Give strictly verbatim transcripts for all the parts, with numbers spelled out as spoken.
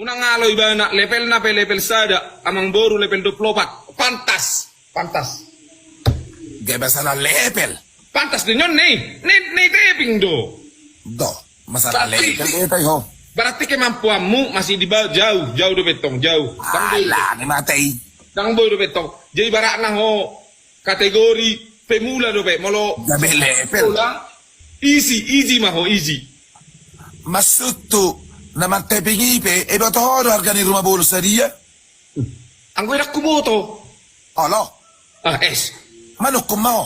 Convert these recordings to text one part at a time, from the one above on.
Unang alo ibana, levelna pe level sada, amang boru level dua puluh opat. Pantas. Pantas. Gabe salah level. Pantas do nion ni, ni, ni taping do. Do, masalah level do i ho. Berarti kemampuanmu masih di bawah, jauh, jauh dope tong, jauh. Ndang boi. Alah, ni mate i. Ndang boi dope tong. Jadi ibaratna ho kategori pemula dope, molo gabe level. Pemula, easy, easy ma ho, easy. Maksudhu, na martaping i pe, iboto ho do harga ni ruma bolon sadia? Anggo ndang huboto. Olo. Ah, es. Manungkun ma ho.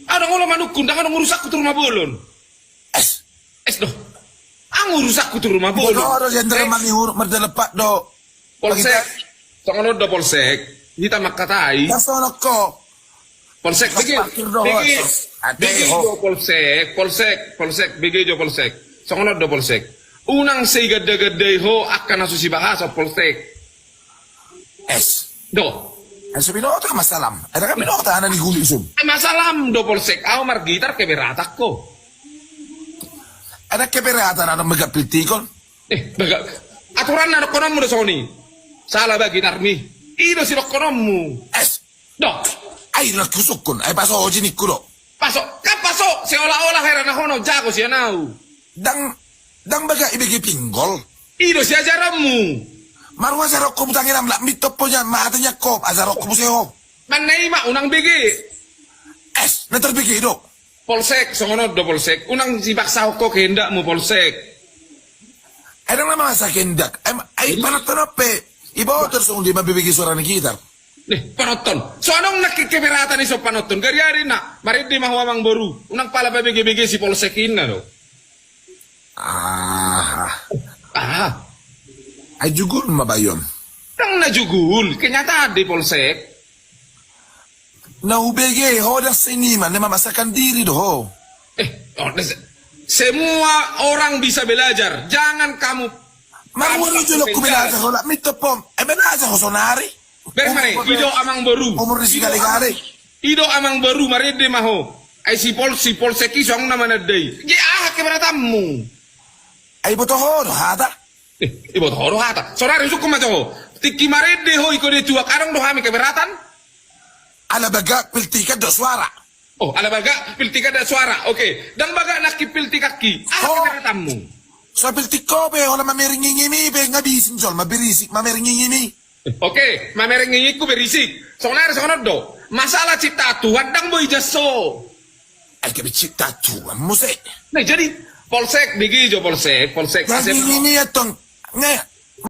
Ndang olo manungkun, ndang adong urusanku tu ruma bolon. Es. Es do. Ndang urusanku tu ruma bolon. Iboto ho do, sian dalan mangihut, mardalan pat do. Polsek. Songon on do Polsek. Hita mangkatai. Ndang songon on ho. Polsek, bege, bege, bege jo Polsek, Polsek, Polsek, bege jo Polsek. Songon on do Polsek. Unang sai ganda-gandai ho angka na so sibahas Polsek. Es. Do. Ai so binoto ma salam. Ai ndang binoto, ana ni gulu isun. Ai ma salam do Polsek. Ahu margitar keberatan ho. Ai ndang keberatan, ana mega piltikon. Eh, baga. Aturanna dohononmu do songon i. Salah ba gitarmi. I do sidohononmu. Es. Do. Ai ndang husungkun, ai paso ho jiningku do. Paso, kan paso, seolah-olah hera na ho na jago sian ahu. Ndang, ndang baga ibege pinggol. I do siajaranmu. Marua ajaronku butang inam, lak mintop ho jan, mate nian ho, ajaronku muse ho. Manna i ma unang bege. Es, na tarbege do. Polsek, songon on do Polsek. Unang dipaksahon ho kehendakmu Polsek. Ai ndang na masa kehendak. Ai, ai panonton on pe. Iboto do songon dia mambege suara ni gitar. Nih, panonton. So adong nangkin keberatan i so panonton. Gari-gari na. Marende ma ho amang boru. Unang pala pabege-bege si Polsek inna do. Aha. Aha. Ai jugul ma bayon. Ndang na jugul. Kenyataan di Polsek. Na hubege ho ndang seniman, na memaksakan diri do ho. Eh, oh, des-, semua orang bisa belajar. Jangan kamu. Marua do jolongku belajar ho, lak mintop ho. Eh, belajar ho sonari. Bermane, umur, i do amang boru. Umur ni si gale-gale. I do amang boru, marende ma ho. Ai si Pol-, si Polsek i so adong na mananda i. Jadi aha keberatanmu? Ai iboto ho do hata. Eh, iboto ho do hata. Sonari husungkun ma jo ho. Tingki marende ho ingkon dituak, adong do hami keberatan? Ala baga piltikan do suara. Oh, ala baga piltikan do suara. Oke. Ndang baga nangkin piltikanki. Aha keberatanmu? So piltik ho pe, holan mamereng ngingimi pe, nga bising jolma berisik mamereng ngingimi. Eh, oke, mamereng ngingingku berisik. Sonari songon on do. Masalah ciptaan Tuhan ndang boi jas ho. Ai gabe ciptaan Tuhan muse. Nah, jadi Polsek, bege jo Polsek, Polsek. Ndang ase ngingimi antong. Nga,